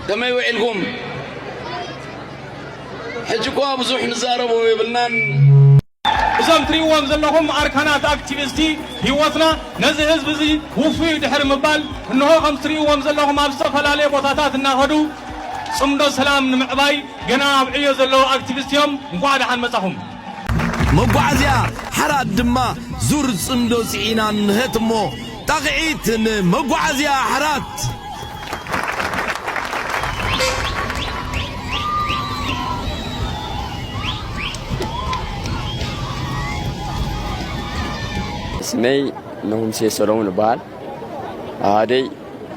ከመይ ውዒልኩም? ሕጂ እኳ ብዙሕ ንዛረቦ የብልናን። እዞም ትሪእዎም ዘለኹም ኣርካናት ኣክቲቪስቲ ህይወትና ነዚ ህዝቢ እዚ ውፉይ ድሕሪ ምባል እንሆ ከም ትሪእዎም ዘለኹም ኣብ ዝተፈላለየ ቦታታት እናኸዱ ጽምዶ ሰላም ንምዕባይ ገና ኣብ ዕዮ ዘለዉ ኣክቲቪስት እዮም። እንኳዕ ደሓን መጻኹም። መጓዓዝያ ሓራት ድማ ዙር ጽምዶ ጽዒና እንሀት እሞ ጣቕዒት ንመጓዓዝያ ሓራት። ስመይ ንኹምሴ ሰሎሙን እበሃል። ኣሃደይ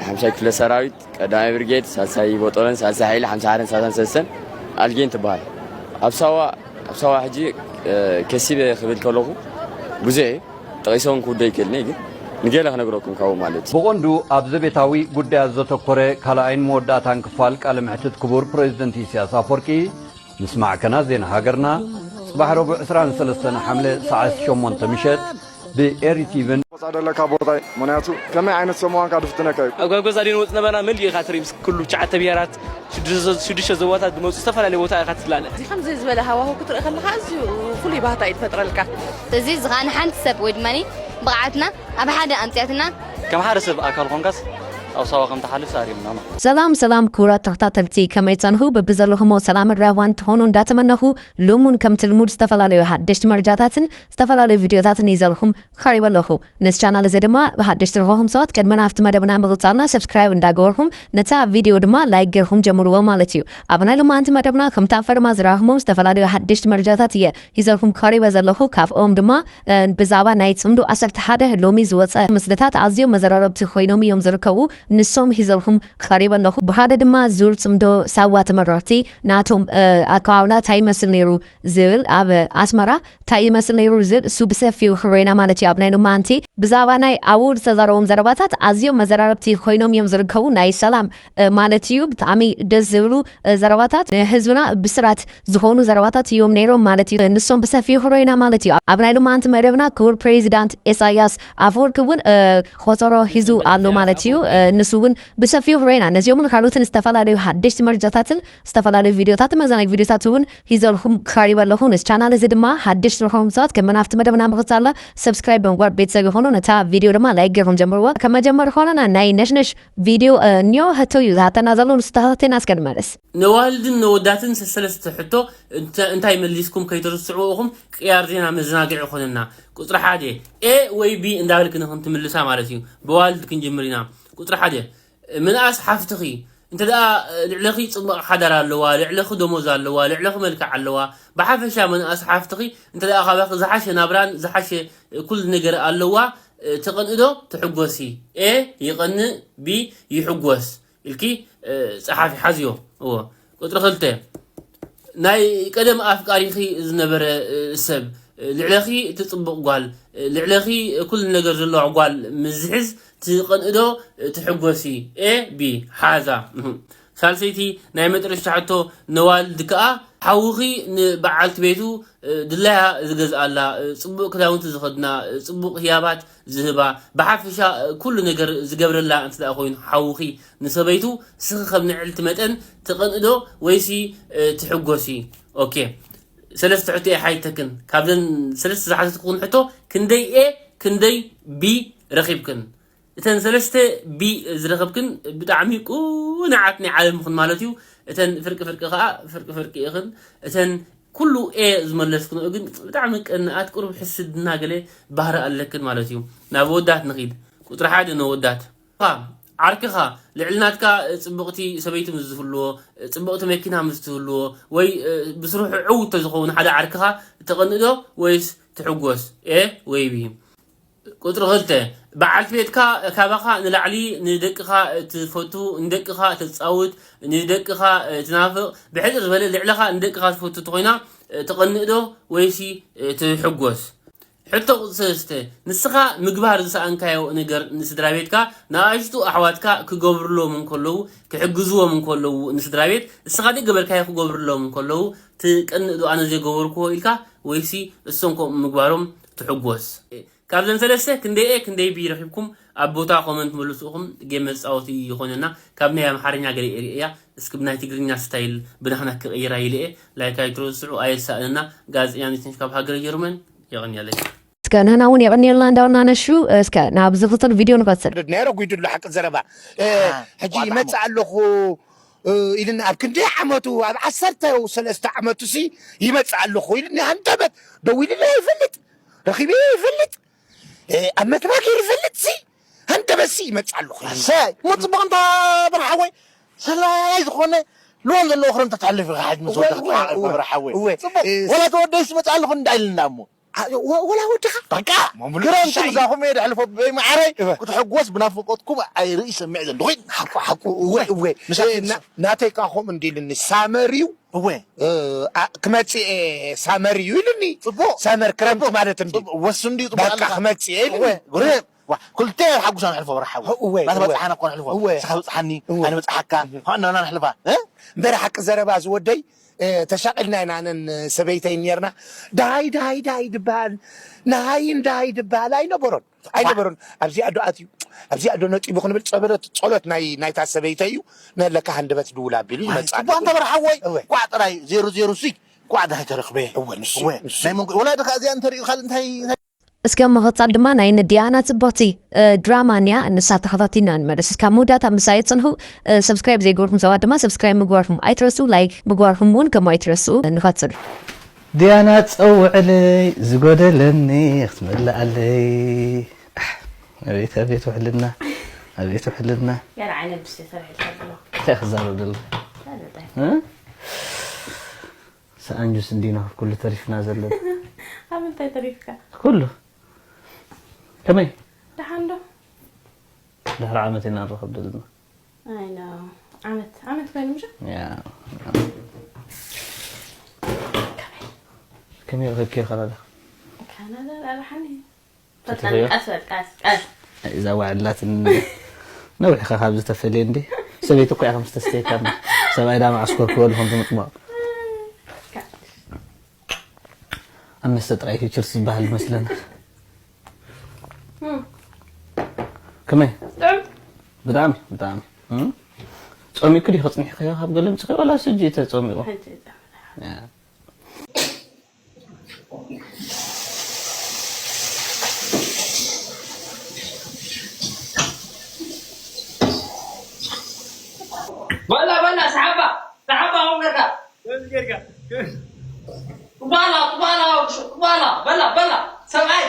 ሓምሳይ ክፍለ ሰራዊት ቀዳማይ ብርጌድ ሳልሳይ ቦጦሎን ሳልሳይ ሓይሊ ሓምሳ ሓደን ሳልሳን ሰለስተን ኣልጌን ትበሃል። ኣብ ሳዋ ኣብ ሳዋ ሕጂ ከሲበ ክብል ከለኹ ብዙሕ እዩ ጠቒሶም ክውዶ ይክእልኒ ግን ንገለ ክነግረኩም ካብኡ ማለት እዩ። ብቐንዱ ኣብ ዘቤታዊ ጉዳያት ዘተኮረ ካልኣይን መወዳእታን ክፋል ቃለ መሕትት ክቡር ፕሬዝደንት ኢሳያስ ኣፈወርቂ ምስማዕ ከና ዜና ሃገርና ጽባሕ ረቡዕ ዕስራን ሰለስተን ሓምለ ሰዓት ሸሞንተ ምሸት ብኤሪ ቲቪን ወጻእ ደለካ ቦታ እዩ። ምኽንያቱ ከመይ ዓይነት ሰብ ምዃንካ ድፍትነካ እዩ። ኣብ ጋብገዛ ድንወጽ ነበርና መሊኡ ኢኻ ትርኢ ምስ ኩሉ ትሽዓተ ብሄራት ሽዱሽተ ዞባታት ዝመጹ ዝተፈላለየ ቦታ ኢኻ ትላለ። እዚ ከምዚ ዝበለ ሃዋሁ ክትርኢ ከለኻ ኣዝዩ ፍሉይ ባህታ እዩ ዝፈጥረልካ። እዚ ዝኸኣነ ሓንቲ ሰብ ወይ ድማ ብቕዓትና ኣብ ሓደ ኣምፅያትና። ከም ሓደ ሰብ ኣካል ኾንካስ ኣብ ሳዋ ከም ትሓልፍ ኣርእዮምና ማለት እዩ። ሰላም ሰላም ክቡራት ተኸታተልቲ ከመይ ጸንሑ በብዘለኹሞ ሰላምን ራህዋን ትኾኑ እንዳተመነኹ ሎሙን ከምቲ ልሙድ ዝተፈላለዩ ሓደሽቲ መረጃታትን ዝተፈላለዩ ቪድዮታትን ይዘልኹም ቀሪበ ኣለኹ። ነዚ ቻናል እዚ ድማ ብሓደሽቲ ረኸኹም ሰባት ቅድሚ ናብቲ መደብና ምቕጻልና ሰብስክራይብ እንዳገበርኹም ነታ ቪድዮ ድማ ላይክ ገርኹም ጀምርዎ ማለት እዩ። ኣብ ናይ ሎማዓንቲ መደብና ከምቲ ኣብ ፈርማ ዝረኣኹሞም ዝተፈላለዩ ሓደሽቲ መረጃታት እየ ሂዘልኩም ቀሪበ ዘለኹ። ካብኦም ድማ ብዛዕባ ናይ ጽምዶ ዓሰርተ ሓደ ሎሚ ዝወጸ ምስልታት ኣዝዮም መዘራረብቲ ኮይኖም እዮም ዝርከቡ። ንሶም ሂዘልኩም ቀሪበ ኣለኹ። ብሓደ ድማ ዙር ጽምዶ ሳዋ ተመረቕቲ ናቶም ኣከባብና እንታይ ይመስል ነይሩ ዝብል ኣብ ኣስመራ እንታይ ይመስል ነይሩ ዝብል እሱ ብሰፊው ክብሬና ማለት እዩ ኣብ ናይ ሎማዓንቲ ብዛዕባ ናይ ኣብኡ ዝተዛረቦም ዘረባታት ኣዝዮም መዘራረብቲ ኮይኖም እዮም ዝርከቡ ናይ ሰላም ማለት እዩ ብጣዕሚ ደስ ዝብሉ ዘረባታት ንህዝብና ብስራት ዝኾኑ ዘረባታት እዮም ነይሮም ማለት እዩ ንሶም ብሰፊው ክብሬና ማለት እዩ ኣብ ናይ ሎማዓንቲ መደብና ክቡር ፕሬዚዳንት ኢሳያስ ኣፈወርቂ እውን ቆፀሮ ሂዙ ኣሎ ማለት እዩ ንሱ እውን ብሰፊው ክብሬና ነዚኦምን ካልኦትን ዝተፈላለዩ ሓደሽቲ መረጃታትን ዝተፈላለዩ ቪድዮታት መዛናይ ቪድዮታት እውን ሂዘልኩም ቀሪበ ኣለኹ። ነዚ ቻናል እዚ ድማ ሓድሽ ዝረኸቡም ሰባት ከም ናብቲ መደብና ምኽታላ ሰብስክራይብ ብምግባር ቤተሰብ ይኾኑ። ነታ ቪድዮ ድማ ላይክ ገርኩም ጀምርዋ። ከም መጀመሪ ኾነና ናይ ነሽነሽ ቪድዮ እኒዮ ህቶ እዩ ዝሃተና ዘሎ ንሱ ተኸታተና እስከ ንመለስ። ነዋልድን ነወዳትን ሰለስተ ሕቶ እንታይ መሊስኩም ከይትርስዑ እኹም ቅያር ዜና መዘናግዒ ኾነና። ቁፅሪ ሓደ ኤ ወይ ቢ እንዳበልክ ንኽንትምልሳ ማለት እዩ። ብዋልድ ክንጅምር ኢና። ቁፅሪ ሓደ ምንኣስ ሓፍትኺ እንተ ደኣ ልዕለኺ ጽቡቕ ሓዳር ኣለዋ፣ ልዕለኺ ደሞዝ ኣለዋ፣ ልዕለኺ መልክዕ ኣለዋ፣ ብሓፈሻ ምንኣስ ሓፍትኺ እንተ ደኣ ካባኺ ዝሓሸ ናብራን ዝሓሸ ኩሉ ነገር ኣለዋ፣ ትቐንእ ዶ ትሕጎሲ? ኤ ይቐንእ፣ ቢ ይሕጎስ ኢልኪ ጸሓፊ ሓዝዮ። እወ። ቁጽሪ ክልተ ናይ ቀደም ኣፍቃሪኺ ዝነበረ ሰብ ልዕለኺ እቲ ጽቡቕ ጓል ልዕለኺ ኩሉ ነገር ዘለዋ ጓል ምስ ዝሕዝ ትቐንእዶ ትሕጎሲ ኤ ቢ ሓዛ ሳልሰይቲ ናይ መጨረሽታ ሕቶ ነዋልድ ከኣ ሓውኺ ንበዓልቲ ቤቱ ድላያ ዝገዝኣላ ጽቡቕ ክዳውንቲ ዝኸድና ጽቡቕ ህያባት ዝህባ ብሓፈሻ ኩሉ ነገር ዝገብረላ እንተ ኮይኑ ሓውኺ ንሰበይቱ እስኺ ከም ንዕልቲ መጠን ትቐንእዶ ወይሲ ትሕጎሲ ኦኬ ሰለስተ ሕቶ እየ ሓይተክን ካብዘን ሰለስተ ዝሓተትኩን ሕቶ ክንደይ ኤ ክንደይ ቢ ረኺብክን እተን ሰለስተ ቢ ዝረኸብክን ብጣዕሚ ቁንዓት ናይ ዓለምኽን ማለት እዩ እተን ፍርቂ ፍርቂ ከዓ ፍርቂ ፍርቂ ኢኽን እተን ኩሉ ኤ ዝመለስክንኦ ግን ብጣዕሚ ቀንኣት ቁሩብ ሕስድና ገለ ባህሪ ኣለክን ማለት እዩ ናብ ወዳት ንኺድ ቁፅሪ ሓደ ነወዳት ዓርክኻ ልዕሊ ናትካ ጽብቕቲ ሰበይቲ ምስ ዝህልዎ፣ ጽብቕቲ መኪና ምስ ትህልዎ፣ ወይ ብስርሑ ዕዉት ተዝኸውን ሓደ ዓርክኻ፣ ትቐንእ ዶ ወይስ ትሕጎስ? ኤ ወይ ቢ? ቁጽሪ ክልተ፣ በዓልቲ ቤትካ ካባኻ ንላዕሊ ንደቅኻ ትፈቱ፣ ንደቅኻ ተጻውት፣ ንደቅኻ ትናፍቕ፣ ብሕጽር ዝበለ ልዕለኻ ንደቅኻ ትፈቱ እንተኾይና ትቐንእ ዶ ወይሲ ትሕጎስ? ሕቶ ቁጽሪ ሰለስተ፣ ንስኻ ምግባር ዝሰኣንካዮ ነገር ንስድራ ቤትካ ንኣሽቱ ኣሕዋትካ ክገብርሎም እንከለዉ፣ ክሕግዝዎም እንከለዉ ንስድራ ቤት፣ ንስኻ ዘይገበርካዮ ክገብርሎም እንከለዉ ትቀንእ ዶ ኣነ ዘይገበርክዎ ኢልካ ወይሲ እሶም ከምኡ ምግባሮም ትሕጎስ? ካብዘን ሰለስተ ክንደይ ኤ ክንደይ ቢ ረኺብኩም ኣብ ቦታ ኮመንት መልሱ ኢኹም ጌም መጻወቲ ይኾነና ካብ ናይ ኣምሓርኛ ገለ ርእያ እስኪ ብናይ ትግርኛ ስታይል ብናህና ክቕይራ ኢለ እየ። ላይክ ኣይትረስዑ፣ ኣየሳእንና። ጋዜጠኛ ኔትንሽ ካብ ሃገረ ጀርመን። የቐንየለይ። እስከ ንህና እውን የቐንየልና እንዳበልና ነሹ። እስከ ናብ ዝኽተል ቪድዮ ንቐጽል። ነይረ ጉይድሉ ሓቂ ዘረባ እ፣ ሕጂ ይመፅእ ኣለኹ እ፣ ኢልኒ ኣብ ክንደይ ዓመቱ ኣብ ዓሰርተ ሰለስተ ዓመቱ ሲ ይመፅእ ኣለኹ ኢልኒ ሃንደበት ደዊልለ ይፈልጥ ረኺበ ይፈልጥ እ፣ ኣብ መትባክ ይፈልጥ ሲ ሃንደበት ሲ ይመፅእ ኣለኹ ኢልኒ። ሰይ ሞ ፅቡቕ እንታ በርሓወይ ሰላያይ ዝኾነ ልዋም ዘለዎ ክረምቲ ተሕልፍ ኢኻ ሕጂ ምስ እወ፣ ወድኻ እወ፣ ተሓልፍ እወ፣ በርሓወይ እወ፣ ፅቡቕ እ፣ ወላ ተወደይ ስመፅእ ኣለኹ እንዳ ኢልና እሞ አ- ወ- ወላ ወድኻ በቃ ክረምቲ ምሳኹም እየ ደሕልፎ በይ ማዓረይ እወ። ክትሕጎስ ብናፍቆትኩም ኣይርኢ ሰሚዕ ዘንድኹ ሓቁ ሓቁ እወ እወ ምሳሌ እ፣ ና- ናተይ ካኹም እንዲልኒ ሳመር እዩ እወ እ፣ አ- ክመፅእ እየ ሳመር እዩ ኢልኒ ፅቡቕ ሳመር ክረምቲ ማለት እንዲ ፅቡቕ ወስን ድዩ ፅቡቕ በቃ ኣለካ ክመፅእ እየ ኢልኒ እወ ግርም ዋ ክልተ ሓጉሳ ንሕልፎ በርሓዊ እወ፣ ናተ እወ። በፅሓና እኮ ንሕልፎ እወ። ንስኻ በፅሓኒ እወ። ኣነ በፅሓካ ኳ እንዳና ንሕልፋ እ? እምበር ሓቂ ዘረባ ዝወደይ እ፣ ተሻቂልና ኢና ኣነን ሰበይተይ ነርና ዳሃይ ዳሃይ ዳሃይ ድበሃል ናሃይን ዳሃይ ድበሃል ኣይነበሮን ኣይነበሮን ኣብዚኣ ዶ ኣትዩ ኣብዚኣ ዶ ነጢቡ ክንብል ጸበለት ጸሎት ናይ ናይታ ሰበይተይ እዩ ነለካ ሃንደበት ድውል ኣቢሉ ይመጽእ ፅቡቅ እንተ በርሓወይ እወ። ኳዕ ጥራይ ዜሮ ዜሮ ሲ ኳዕ ዳሃይ ተረክበ እወ፣ ንሱ፣ እወ። ንሱ። ናይ መንጎ ወላ ድካ እዚኣ እንተሪኡ ካልእ እንታይ እንታይ እስከ መኸጻ ድማ ናይ ንዲያና ጽብቕቲ እ፣ ድራማ እንያ ንሳ ተኸታቲልና ንመለስ እስካ መወዳእታ ምሳይ ጽንሑ እ፣ ሰብስክራይብ ዘይገበርኩም ሰባት ድማ ሰብስክራይብ ምግባርኩም ኣይትረስኡ ላይክ ምግባርኩም እውን ከም ኣይትረስኡ ንኸጽል ዲያና ጸውዕለይ ዝጎደለኒ ክትመልኣለይ ኣሕ፣ ኣቤት ኣቤት ውሕልና ኣቤት ውሕልና ገለ ዓይነት ብስ ተሰርሒልካ ዘሎ እንታይ ክዛረብ ደሎ ፈለጠ እ? ሰኣን ጁስ እንዲና ኩሉ ተሪፍና ዘለና ኣብ እንታይ ተሪፍካ ኩሉ ከመይ ደሓን ዶ ድሕሪ ዓመት ኢና ንረኸብ ዘለና ኣይ ኖ ዓመት ዓመት ኮይኑ ምሽ ያ ከመይ ረኺብኪ ካናዳ ካናዳ ላላሓኒ ትትኽዮ? ቀስ በል ቀስ ቀስ እዛ ዋዕላትን ነዊሕካ ካብ ዝተፈልየ እንዲ ሰበይቲ እኮ ኢኻ ምስ ተስተየካ ሰብኣይ ዳ መዓስኮር ክበሉ ከም ዝምጥማቕ ኣብ መስተ ጥራይ እዩ ችርስ ዝበሃል መስለና ከመይ ብጣዕሚ ብጣዕሚ እም? ጸሚእኩ ዲ ከጽኒሕካዮ ካብ ገለ ምጽኺ ወላ ስጂ ተጸሚቑ ሕጂ ያ። በላ በላ ሰሓባ ሰሓባ ሆንገካ ባላ ባላ ባላ በላ በላ ሰብኣይ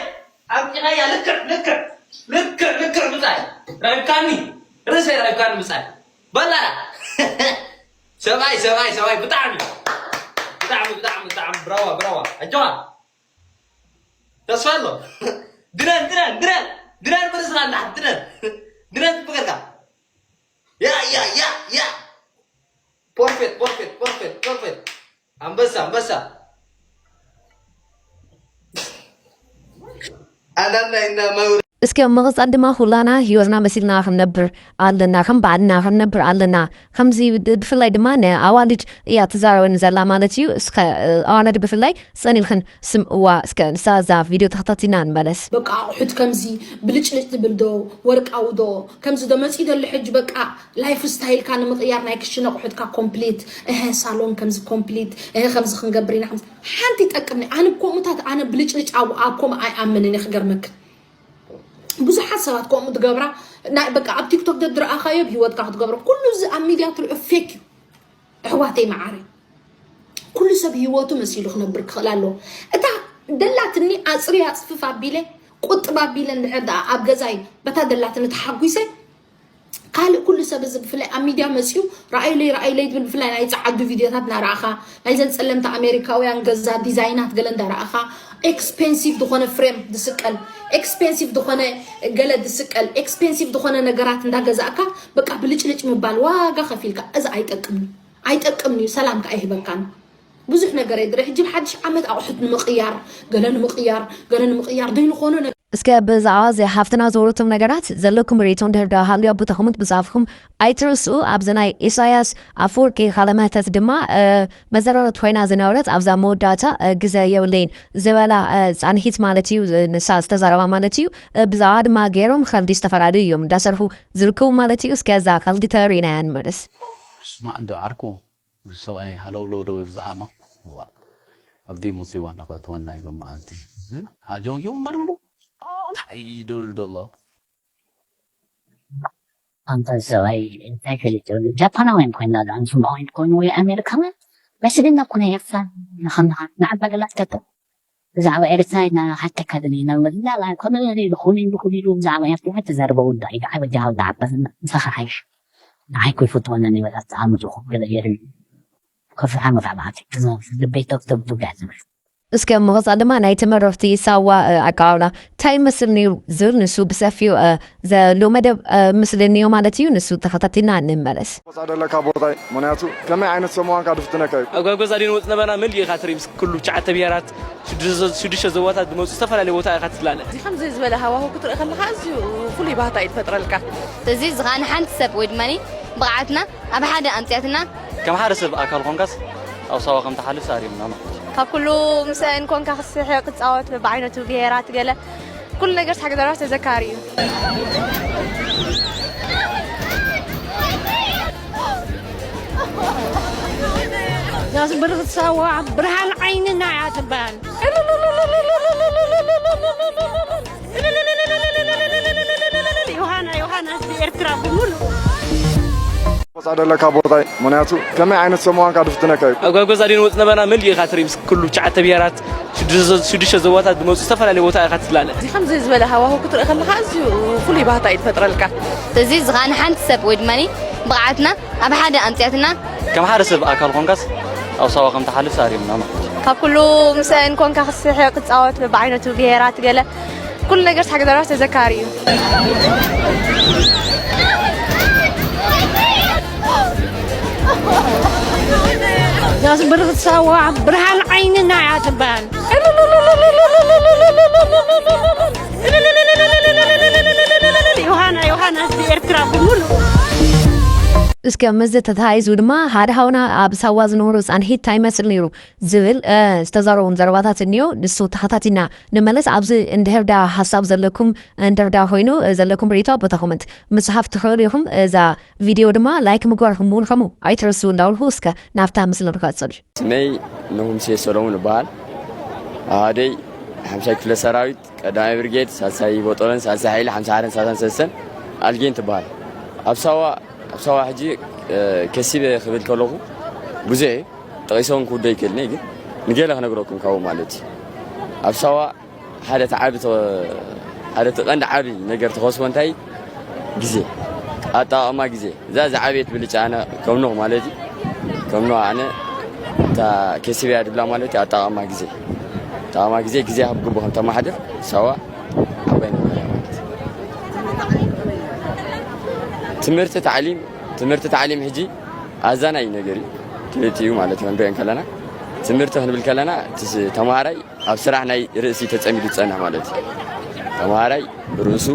ኣብቂኻያ ልክዕ ልክዕ ልክዕ ልክዕ ብፃይ ረኺብካኒ ርእሰይ ረኺብካኒ ብፃይ በላ ሰብኣይ ሰብኣይ ሰብኣይ ብጣዕሚ ብጣዕሚ ብጣዕሚ ብጣዕሚ ብራዋ ብራዋ ኣጆኻ ተስፋ ኣሎ ድረን ድረን ድረን ድረን ብርስና እንዳሕት ድረን ድረን ትበቀልካ ያ ያ ያ ያ ፖርፌት ፖርፌት ፖርፌት ፖርፌት ኣንበሳ ኣንበሳ ኣዳናይና መውረ እስከ ምቕጻል ድማ ኩላና ህይወትና መሲልና ክንነብር ኣለና ከም ባዕልና ክንነብር ኣለና ከምዚ ብፍላይ ድማ ንኣዋልድ እያ ትዛረበኒ ዘላ ማለት እዩ እስከ ኣዋልድ ብፍላይ ጸኒልክን ስምእዋ እስከ ንሳ እዛ ቪድዮ ተኸታቲልና ንመለስ በቃ ኣቑሑት ከምዚ ብልጭልጭ ትብል ዶ ወርቃዊ ዶ ከምዚ ዶ መፂኡ ደሎ ሕጂ በቃ ላይፍ ስታይልካ ንምቕያር ናይ ክሽነ ኣቑሑትካ ኮምፕሊት እሀ ሳሎን ከምዚ ኮምፕሊት እሀ ከምዚ ክንገብር ኢና ከምዚ ሓንቲ ይጠቅምኒ ኣነ ብከምኡታት ኣነ ብልጭልጭ ኣብ ኣብ ከምኡ ኣይኣምንን እየ ክገርመክን ብዙሓት ሰባት ከምኡ ትገብራ ናይ በቃ ኣብ ቲክቶክ ደድረኣኻዮ ብሂወትካ ክትገብሮ ኩሉ እዚ ኣብ ሚድያ ትሪኦ ፌክ እዩ ኣሕዋተይ መዓረይ ኩሉ ሰብ ህይወቱ መሲሉ ክነብር ክኽእል ኣለዎ እታ ደላትኒ ኣፅርያ ፅፍፍ ኣቢለ ቁጥብ ኣቢለ እንድሕር ደኣ ኣብ ገዛይ በታ ደላትኒ ተሓጒሰ ካልእ ኩሉ ሰብ እዚ ብፍላይ ኣብ ሚድያ መፅዩ ረኣይለይ ረኣይለይ ትብል ብፍላይ ናይ ፀዓዱ ቪድዮታት እናረኣኻ ናይዘን ፀለምቲ ኣሜሪካውያን ገዛ ዲዛይናት ገለ እንዳረኣኻ ኤክስፔንሲቭ ዝኾነ ፍሬም ዝስቀል ኤክስፔንሲቭ ዝኾነ ገለ ዝስቀል ኤክስፔንሲቭ ዝኾነ ነገራት እንዳገዛእካ በቃ ብልጭልጭ ምባል ዋጋ ከፊልካ እዚ ኣይጠቅምን ኣይጠቅምን እዩ ሰላም ከዓ ይህበካን ብዙሕ ነገር የድረ ሕጂ ብሓድሽ ዓመት ኣቑሑት ንምቕያር ገለ ንምቕያር ገለ ንምቕያር ዘይንኾኖ ነገር እስከ ብዛዕባ እዚ ሓፍትና ዘወረቶም ነገራት ዘለኩም ሬቶ እንድሕር ዳ ሃልዩ ኣብ ቦታኹም ብዛዕባኹም ኣይትርስኡ ኣብዚ ናይ ኢሳያስ ኣፈወርቂ ካለመህተት ድማ መዘረረት ኮይና ዝነበረት ኣብዛ መወዳእታ ግዘ የብለይን ዝበላ ፃንሒት ማለት እዩ ንሳ ዝተዛረባ ማለት እዩ ብዛዕባ ድማ ገይሮም ከልዲ ዝተፈላለዩ እዮም እንዳሰርሑ ዝርከቡ ማለት እዩ እስከ እዛ ከልዲ ተሪእናያ ንመለስ ስማዕ እንዶ ዓርኩ፣ ሰብኣይ ሃለውለው ዶ ይብዝሓ እሞ፣ እዋ፣ ኣብዲ ሙሲባ እናኸእተወና እዩ መዓልቲ። ሓጆ ይመርሉ። እንታይ ይድብል ደሎ? ኣንታ ሰብኣይ እንታይ ፈሊጡ? ጃፓናውያን ኮይና ዶ ኣንስምዖ ኮይኑ ወይ ኣሜሪካውያን? በስልና እኮ ናይ ኤርትራ ንኸምና ንዓባ ገላትከቶ። ብዛዕባ ኤርትራ ኢና ሓተካ ደሊና፣ ወላ ላ-፣ ከምኡ ኢሉ፣ ከምኡ ኢሉ፣ ከምኡ ኢሉ ብዛዕባ ኤርትራ ተዛርበው እንዳ ኢሉ፣ ዓቢ ጃሃው ዝዓበሰና፣ ምሳኻ ሓይሽ። ንዓይ እኮ ይፈትወና ነይሩ፣ ኣጣዓምትኹም ገለ የርኢ። ከፍርሓ መታዕባዕቲ፣ ልበይ ተብተብ ትብላ ዝብል። እስከ ምቕጻል ድማ ናይ ተመረቕቲ ሳዋ፣ እ፣ ኣቀባብላ እንታይ ይመስል ነይሩ ዝብል ንሱ ብሰፊኡ፣ እ፣ ዘሎ መደብ፣ እ፣ ምስለኒዮ ማለት እዩ። ንሱ ተኸታቲልና ንመለስ። ቆጻ ደለካ ቦታይ፣ ምኽንያቱ ከመይ ዓይነት ሰብ ምዃንካ ድፍትነካ እዩ። ኣብ ጋጎዛ ድንወጽ ነበርና፣ መሊኡ ኢኻ ትርኢ፣ ምስ ኩሉ ትሽዓተ ብሄራት፣ ሽዱሽተ፣ ሽዱሽተ ዞባታት ዝመጹ ዝተፈላለየ ቦታ ኢኻ ትላለ። እዚ ከምዚ ዝበለ ሃዋሁ ክትርኢ ከለኻ ኣዝዩ ፍሉይ ባህታ እዩ ዝፈጥረልካ። እዚ ዝኸኣ ንሓንቲ ሰብ ወይ ድማ ብቕዓትና ኣብ ሓደ ኣምጽኣትና። ከም ሓደ ሰብ ኣካል ኮንካስ ኣብ ሳዋ ከም ትሓልፍ ኣርእዩና ማለት እዩ። ካብ ኩሉ ምስአን ኮንካ ክስሕቕ፣ ክጻወት፣ በብዓይነቱ ብሄራት ገለ ኩሉ ነገር ሓገዛራት ተዘካሪ እዩ። ዛስ ብርኽት ሳዋ ብርሃን ዓይንና እያ ትበሃል። ዮሃና፣ ዮሃና፣ ህዝቢ ኤርትራ ብምሉእ። ቆጻ ደለካ ቦታይ፣ ምኽንያቱ ከመይ ዓይነት ሰብ ምዃንካ ድፍትነካ እዩ። ኣብ ጋጎዛ ድንወጽ ነበርና፣ መሊኡ ኢኻ ትርኢ፣ ምስ ኩሉ ትሽዓተ ብሄራት፣ ሽዱሽተ፣ ሽዱሽተ ዞባታት ዝመጹ ዝተፈላለየ ቦታ ኢኻ ትላለ። እዚ ከምዚ ዝበለ ሃዋሁ ክትርኢ ከለኻ ኣዝዩ ፍሉይ ባህታ እዩ ዝፈጥረልካ። እዚ ዝኸኣ ንሓንቲ ሰብ ወይ ድማ ብቕዓትና ኣብ ሓደ ኣምጽኣትና። ከም ሓደ ሰብ ኣካል ኮንካስ ኣብ ሳዋ ከም ትሓልፍ ኣርእዩና ማለት እዩ። ካብ ኩሉ ምስአን ኮንካ ክስሕቕ፣ ክጻወት፣ በብዓይነቱ ብሄራት ገለ ኩሉ ነገር ሓገዛራት ተዘካሪ እዩ። ዛስ ብርኽት ሳዋ ብርሃን ዓይንና እያ ትበሃል። ዮሃና፣ ዮሃና፣ ህዝቢ ኤርትራ ብምሉእ። እስከ ምስዚ ተተሓሒዙ ድማ ሓደ ሓውና ኣብ ሳዋ ዝነበሮ ጻንሒት እንታይ ይመስል ነይሩ ዝብል፣ እ፣ ዝተዛረቦም ዘረባታት እኒኦ። ንሱ ተኸታቲልና ንመለስ። ኣብዚ እንድሕር ዳ ሓሳብ ዘለኩም፣ እንድሕር ዳ ኮይኑ፣ እ፣ ዘለኩም ርእይቶ ኣብ ቦታ ኮመንት ምጽሓፍ ትኽእሉ ኢኹም። እዛ ቪድዮ ድማ ላይክ ምግባርኩም እውን ከምኡ ኣይትረስዑ እንዳበልኩ እስከ ናብታ ምስሊ ንቐጽል። ስመይ ንኹምሴ ሰሎሙን እበሃል። ኣሃደይ ሓምሳይ ክፍለ ሰራዊት ቀዳማይ ብርጌድ፣ ሳልሳይ ቦጦሎን፣ ሳልሳይ ሓይሊ፣ ሓምሳ ሓደን ሳልሳን ሰለስተን ኣልጌን ትበሃል። ኣብ ሳዋ፣ ኣብ ሳዋ ሕጂ፣ እ፣ ከሲበ ክብል ከለኹ ብዙሕ እዩ። ጠቒሰ እውን ክውዶ ይክእልኒ፣ ግን ንገለ ክነግረኩም ካብኡ ማለት እዩ። ኣብ ሳዋ ሓደ እቲ ዓቢ ተ-፣ ሓደ እቲ ቀንዲ ዓቢ ነገር ተኸስቦ እንታይ? ግዜ። ኣጠቓቕማ ግዜ። እዛ ዝዓበየት ብልጫ ኣነ ከም ኖህ ማለት እዩ። ከም ኖህ ኣነ እታ ከሲበያ ድብላ ማለት እዩ፣ ኣጠቓቕማ ግዜ። ኣጠቓቕማ ግዜ፣ ግዜ ካብ ግቡ ከም ተማሕድር ሳዋ ዓባይ ነገር እያ ማለት እዩ። ትምህርቲ ታዕሊም፣ ትምህርቲ ታዕሊም ሕጂ ኣዛናይ ነገር እዩ። ክልቲኡ ማለት እዩ ክንሪኦ ከለና፣ ትምህርቲ ክንብል ከለና እቲ ስ-፣ ተምሃራይ ኣብ ስራሕ ናይ ርእሲ ተጸሚዱ ዝጸንሕ ማለት እዩ። ተምሃራይ ብርእሱ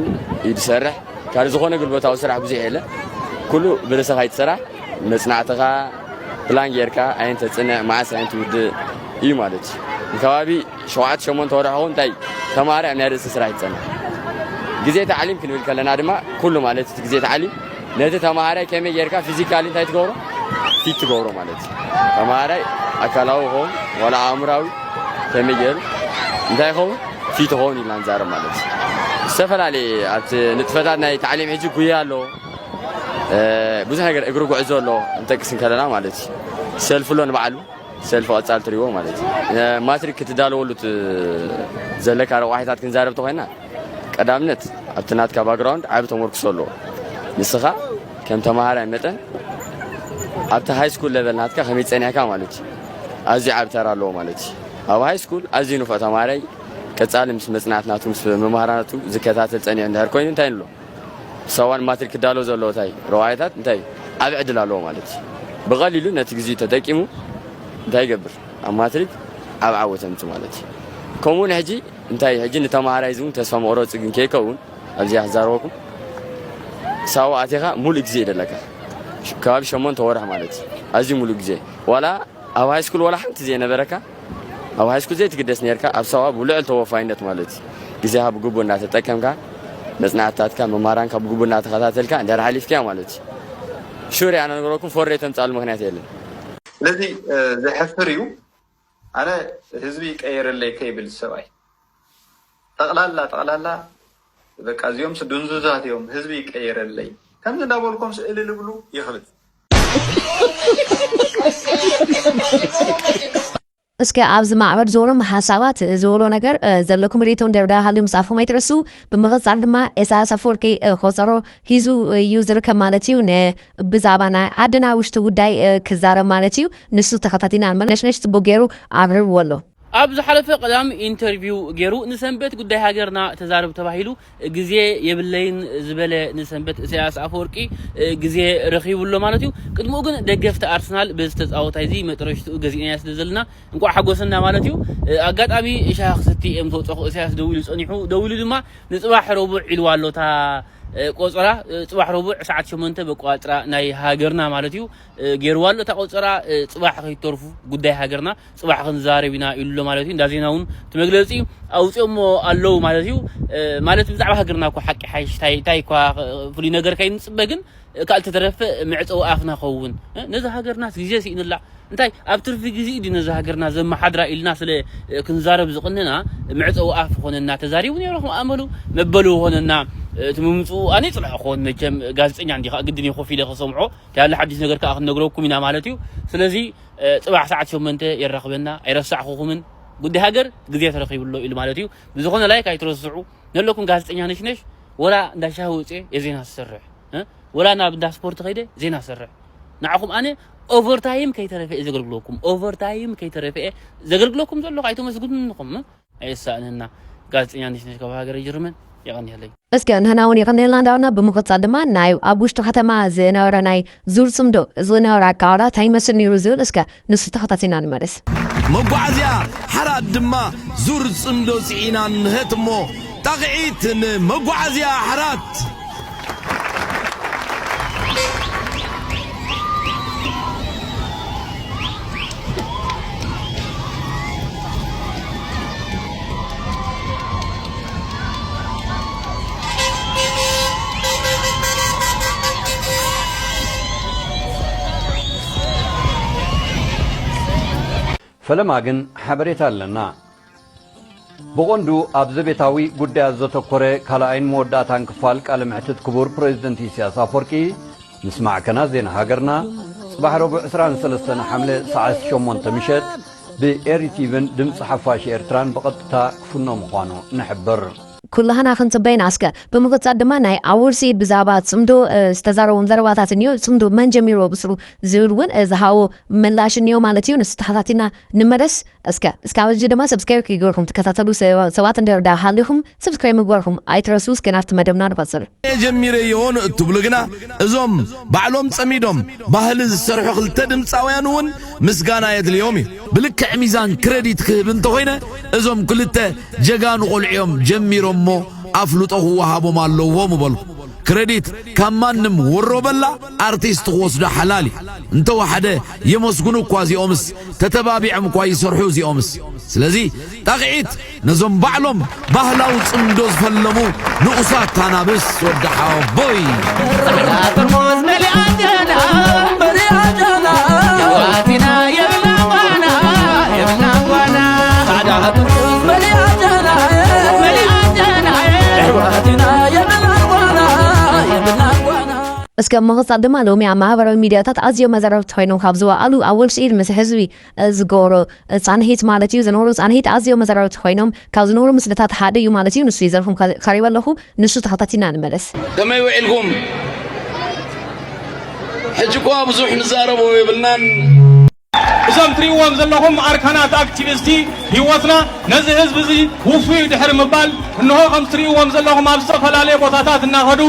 እዩ ዝሰርሕ። ካልእ ዝኾነ ጉልበታዊ ስራሕ ብዙሕ የለ። ኩሉ ብርእስኻ እዩ ትሰርሕ። መጽናዕትኻ ፕላን ጌርካ ኣየን ተጽንዕ፣ መዓስ ኣየን ትውድእ እዩ ማለት እዩ። ንከባቢ ሸውዓተ ሸሞንተ ወርሒ ኸውን እንታይ ተምሃራይ ኣብ ናይ ርእሲ ስራሕ ይጸንሕ። ግዜ ታዕሊም ክንብል ከለና ድማ ኩሉ ማለት እቲ ግዜ ታዕሊም ነቲ ተምሃራይ ከመይ ጌርካ ፊዚካሊ እንታይ ትገብሮ? ፊት ትገብሮ ማለት እዩ። ተምሃራይ ኣካላዊ ኸውን ዋላ ኣእምራዊ ከመይ ገይሩ እንታይ ይኸውን? ፊት ይኸውን ኢልና ንዛረብ ማለት እዩ። ዝተፈላለየ ኣብቲ ንጥፈታት ናይ ታዕሊም ሕጂ ጉያ ኣሎ፣ እ፣ ብዙሕ ነገር እግሪ ጉዕዞ ኣሎ፣ እንጠቅስ እንከለና ማለት እዩ። ሰልፊ ኣሎ ንባዕሉ፣ ሰልፊ ቀጻል ትሪዎ ማለት እዩ። እ፣ ማትሪክ ክትዳለወሉ ት-፣ ዘለካ ረቋሒታት ክንዛረብ ተኾይና፣ ቀዳምነት ኣብቲ ናትካ ባክግራውንድ ዓቢ ተመርኩሶ ኣለዎ። ንስኻ ከም ተማሃራይ መጠን ኣብቲ ሃይ ስኩል ለቨል ናትካ ከመይ ጸኒሕካ ማለት እዩ። ኣዝዩ ዓቢ ተራ ኣለዎ ማለት እዩ። ኣብ ሃይ ስኩል ኣዝዩ ንፉዕ ተማሃራይ ቀጻሊ ምስ መጽናዕቲ ናቱ ምስ መማህራናቱ ዝከታተል ጸኒሑ እንድሕር ኮይኑ እንታይ ኣሎ? ሰዋን ማትሪክ ክዳሎ ዘለዎ እንታይ ረዋይታት እንታይ ዓቢ ዕድል ኣለዎ ማለት እዩ። ብቐሊሉ ነቲ ግዜኡ ተጠቂሙ እንታይ ይገብር? ኣብ ማትሪክ ዓቢ ዓወት የምጽእ ማለት እዩ። ከምኡ እውን ሕጂ እንታይ ሕጂ ንተማሃራይ እዚ እውን ተስፋ መቑረጺ ግን ከይከውን ኣብዚኣ ክዛረበኩም። ሳዋ ኣቲኻ ሙሉእ ግዜ እዩ ዘለካ። ሽ-፣ ከባቢ ሸሞንተ ወርሒ ማለት እዩ። ኣዝዩ ሙሉእ ግዜ። ዋላ ኣብ ሃይ ስኩል ዋላ ሓንቲ ዘይነበረካ፣ ኣብ ሃይ ስኩል ዘይትግደስ ነርካ፣ ኣብ ሳዋ ብልዑል ተወፋይነት ማለት እዩ። ግዜኻ ብግቡእ እናተጠቀምካ፣ መጽናዕትታትካ፣ መማራንካ ብግቡእ እናተኸታተልካ እንድሕር ሓሊፍካዮ ማለት እዩ። ሹር ኣነ ነገረኩም ፎሬ ተምጻሉ ምክንያት የለን። ስለዚ ዘሕፍር እዩ። ኣነ ህዝቢ ይቀየረለይ ከይብል ሰብኣይ ጠቕላላ ጠቕላላ በቃ እዚኦም ድንዙዛት እዮም፣ ህዝቢ ይቀየረለይ ከምዚ እንዳበልኮም ስእሊ ልብሉ ይኽብል። እስከ ኣብዚ ማዕበል ዞሮም ሓሳባት ዝበሎ ነገር ዘለኩም ሪቶ እንደርዳ ሃልዩ ምጻፍኩም ኣይትረሱ። ብምቕጻል ድማ ኢሳያስ ኣፈወርቂ ቆጸሮ ሂዙ እዩ ዝርከብ ማለት እዩ። ብዛዕባ ናይ ዓድና ውሽጢ ጉዳይ ክዛረብ ማለት እዩ። ንሱ ተኸታቲና ንመለሽነሽ ጽቡቅ ገይሩ ኣብርብዎ ኣሎ። ኣብ ዝሓለፈ ቀዳም ኢንተርቪው ገይሩ ንሰንበት ጉዳይ ሃገርና ተዛረብ ተባሂሉ ግዜ የብለይን ዝበለ ንሰንበት ኢሳያስ ኣፈወርቂ ግዜ ረኺቡ ኣሎ ማለት እዩ። ቅድሚኡ ግን ደገፍቲ ኣርሰናል በዚ ተጻወታይ እዚ መጠረሽትኡ ገዚእናዮ ስለ ዘለና እንቋዕ ሓጎሰና ማለት እዩ። ኣጋጣሚ ሻሂ ክሰቲ እየ ምስ ወጸኹ ኢሳያስ ደዊሉ ጸኒሑ ደዊሉ ድማ ንጽባሕ ረቡዕ ኢልዋ ኣሎ እታ ቆጸራ ጽባሕ ረቡዕ ሰዓት ሸሞንተ በቆጻጽራ ናይ ሃገርና ማለት እዩ። ገይርዋ ኣሎ እታ ቆጸራ ጽባሕ ከይተርፉ ጉዳይ ሃገርና ጽባሕ ክንዛረብ ኢና ኢሉ ኣሎ ማለት እዩ። እንዳ ዜና እውን እቲ መግለጺ ኣውፅኦሞ ኣለዉ ማለት እዩ። ማለት ብዛዕባ ሃገርና እኮ ሓቂ ሓይሽ እንታይ እንታይ እኳ ፍሉይ ነገር ከይንፅበ ግን ካልእ ተተረፈ መዕፀዊ ኣፍና ኸውን ነዚ ሃገርናስ ግዜ ስኢንላ እንታይ ኣብ ትርፊ ግዜ ድዩ ነዚ ሃገርና ዘመሓድራ ኢልና ስለ ክንዛረብ ዝቕንና መዕፀዊ ኣፍ ኾነና ተዛሪቡ ነይሩ ከም ኣመሉ መበሉ ኾነና እቲ ምምፅኡ ኣነ ይፅልዖ ክኾን መቸም ጋዜጠኛ እንዲ ከዓ ግድን ኮፍ ኢለ ክሰምዖ ያለ ሓዲስ ነገር ከዓ ክንነግረኩም ኢና ማለት እዩ ስለዚ ፅባሕ ሰዓት ሸሞንተ የራኽበና ኣይረሳዕኹኹምን ጉዳይ ሃገር ግዜ ተረኺቡ ኣሎ ኢሉ ማለት እዩ ብዝኾነ ላይክ ኣይትረስዑ ነለኩም ጋዜጠኛ ነሽነሽ ወላ እንዳ ሻሂ ውፅኤ የዜና ዝሰርሕ ወላ ናብ እንዳ ስፖርት ከይደ ዜና ሰርሕ ንዓኹም ኣነ ኦቨርታይም ከይተረፈ እየ ዘገልግለኩም ኦቨርታይም ከይተረፈ እየ ዘገልግለኩም ዘለኹ ኣይተመስግኑንኹም ኣየሳእነና ጋዜጠኛ ነሽነሽ ካብ ሃገረ ጀርመን የቐንየለይ እስከ ንሕና እውን የቐንየልና እንዳበልና ብምቕፃል ድማ ናይ ኣብ ውሽጢ ከተማ ዝነበረ ናይ ዙር ፅምዶ ዝነበረ ኣካባብራ እንታይ ይመስል ነይሩ ዝብል እስከ ንሱ ተኸታቲልና ንመለስ መጓዓዝያ ሓራት ድማ ዙር ፅምዶ ፅዒና ንህት እሞ ጣቕዒት ንመጓዓዝያ ሓራት ፈለማ ግን ሓበሬታ ኣለና። ብቐንዱ ኣብ ዘቤታዊ ጉዳያት ዘተኮረ ካልኣይን መወዳእታን ክፋል ቃለ መሕትት ክቡር ፕሬዝደንት ኢሳያስ ኣፈወርቂ ምስ ማዕከናት ዜና ሃገርና ጽባሕ ረቡዕ ዕስራን ሰለስተን ሓምለ ሰዓት ሸሞንተ ምሸት ብኤሪቲቪን ድምፂ ሓፋሽ ኤርትራን ብቐጥታ ክፍኖ ምዃኑ ንሕብር። ኩላህና ክንጽበይና እስከ ብምቕጻል ድማ ናይ ኣወል ስዒድ ብዛዕባ ጽምዶ ዝተዛረቦም ዘረባታት እንዮ ጽምዶ መን ጀሚርዎ ብስሩ ዝብል እውን ዝሃቦ ምላሽ እንዮ ማለት እዩ ንሱ ተኸታቲልና ንመለስ እስከ እስካብ ሕጂ ድማ ሰብስክራይብ ከይገበርኩም ትከታተሉ ሰባት እንድሕር ደኣ ሃሊኹም ሰብስክራይብ ምግባርኩም ኣይትረስዉ እስከ ናብቲ መደብና ንቐጽል። ኣነ ጀሚረዮ ንእትብሉ ግና እዞም ባዕሎም ጸሚዶም ባህሊ ዝሰርሑ ክልተ ድምጻውያን እውን ምስጋና የድልዮም እዩ። ብልክዕ ሚዛን ክረዲት ክህብ እንተኾይነ እዞም ክልተ ጀጋኑ ቆልዑ እዮም ጀሚሮሞ ኣፍልጦ ክወሃቦም ኣለዎ ምበልኩ። ክረዲት ካብ ማንም ወሮ በላ ኣርቲስት ክወስዶ ሓላል እዩ። እንተወሓደ የመስግኑ እኳ እዚኦምስ ተተባቢዖም እኳ ይሰርሑ እዚኦምስ። ስለዚ ጣቕዒት ነዞም ባዕሎም ባህላዊ ጽምዶ ዝፈለሙ ንኡሳት ኣናብስ ወዲ ሓወቦይ። እስከ ምቕጻል ድማ ሎሚ ኣብ ማህበራዊ ሚድያታት ኣዝዮም መዘረብቲ ኮይኖም ካብ ዝወዓሉ ኣወል ስዒድ ምስ ህዝቢ ዝገብሮ ጻንሒት ማለት እዩ ዝነበሩ ጻንሒት ኣዝዮም መዘረብቲ ኮይኖም ካብ ዝነበሩ ምስልታት ሓደ እዩ ማለት እዩ ንሱ ይዘልኩም ቀሪበ ኣለኹ ንሱ ተኸታቲልና ንመለስ ከመይ ውዒልኩም ሕጂ እኳ ብዙሕ ንዛረቦ የብልናን እዞም ትሪእዎም ዘለኹም ኣርካናት ኣክቲቪስቲ ህይወትና ነዚ ህዝቢ እዚ ውፉይ ድሕሪ ምባል እንሆ ከም ትሪእዎም ዘለኹም ኣብ ዝተፈላለየ ቦታታት እናኸዱ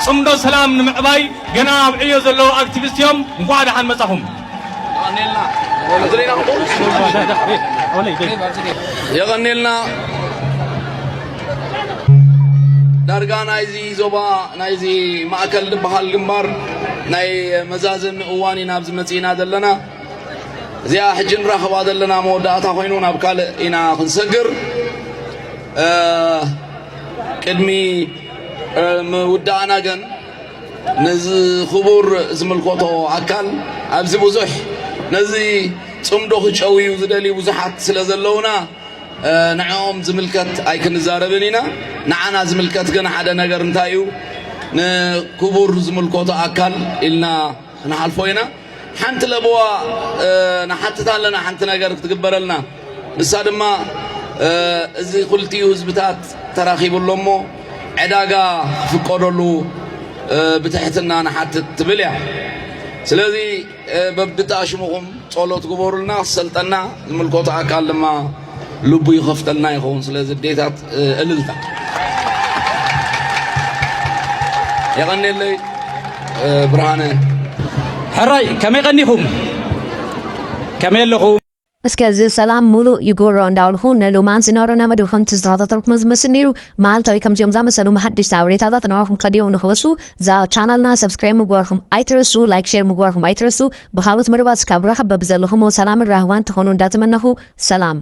ፅምዶ ሰላም ንምዕባይ ገና ኣብ ዕዮ ዘለዉ ኣክቲቪስት እዮም። እንኳዕ ደሓን መጻኹም። የቐኔልና ዳርጋ ናይዚ ዞባ ናይዚ ማእከል ዝበሃል ግንባር ናይ መዛዘሚ እዋን ኢና ኣብዚ መጺእና ዘለና። እዚኣ ሕጂ ንራኸባ ዘለና መወዳእታ ኮይኑ ናብ ካልእ ኢና ክንሰግር። ቅድሚ ምውዳእና ግን ነዚ ክቡር ዝምልከቶ ኣካል ኣብዚ ብዙሕ ነዚ ጽምዶ ክጨውዩ ዝደልዩ ብዙሓት ስለ ዘለውና ንዕኦም ዝምልከት ኣይክንዛረብን ኢና። ንዓና ዝምልከት ግን ሓደ ነገር እንታይ እዩ? ንክቡር ዝምልከቶ ኣካል ኢልና ክንሓልፎ ኢና። ሓንቲ ለበዋ ንሓትት ኣለና፣ ሓንቲ ነገር ክትግበረልና። ንሳ ድማ እዚ ክልቲኡ ህዝብታት ተራኺቡ ኣሎ እሞ ዕዳጋ ክፍቀደሉ ብትሕትና ንሓትት ትብል እያ። ስለዚ በብጣሽሙኹም ጸሎት ግበሩልና፣ ክሰልጠና ዝምልከቶ ኣካል ድማ ልቡ ይኸፍተልና ይኸውን። ስለዚ ኣዴታት እልልታ የቐኔለይ። ብርሃነ። ሕራይ ከመይ ቀኒኹም? ከመይ ኣለኹም? እስከ እዚ ሰላም ሙሉእ ይግበሮ እንዳበልኩ ንሉማን ዝነበረና መደብ ከምቲ ዝተኸታተልኩም ዝመስል ነይሩ። መዓልታዊ ከምዚኦም ዝኣመሰሉ መሓድሽቲ ሓበሬታታት ናባኹም ከድዮም ንኽበሱ እዛ ቻናልና ሰብስክራይብ ምግባርኩም ኣይትረሱ፣ ላይክ ሼር ምግባርኩም ኣይትረሱ። ብኻልኦት መደባት እስካብ ንራኸብ በብዘለኹሞ ሰላምን ራህዋን ትኾኑ እንዳተመነኹ ሰላም።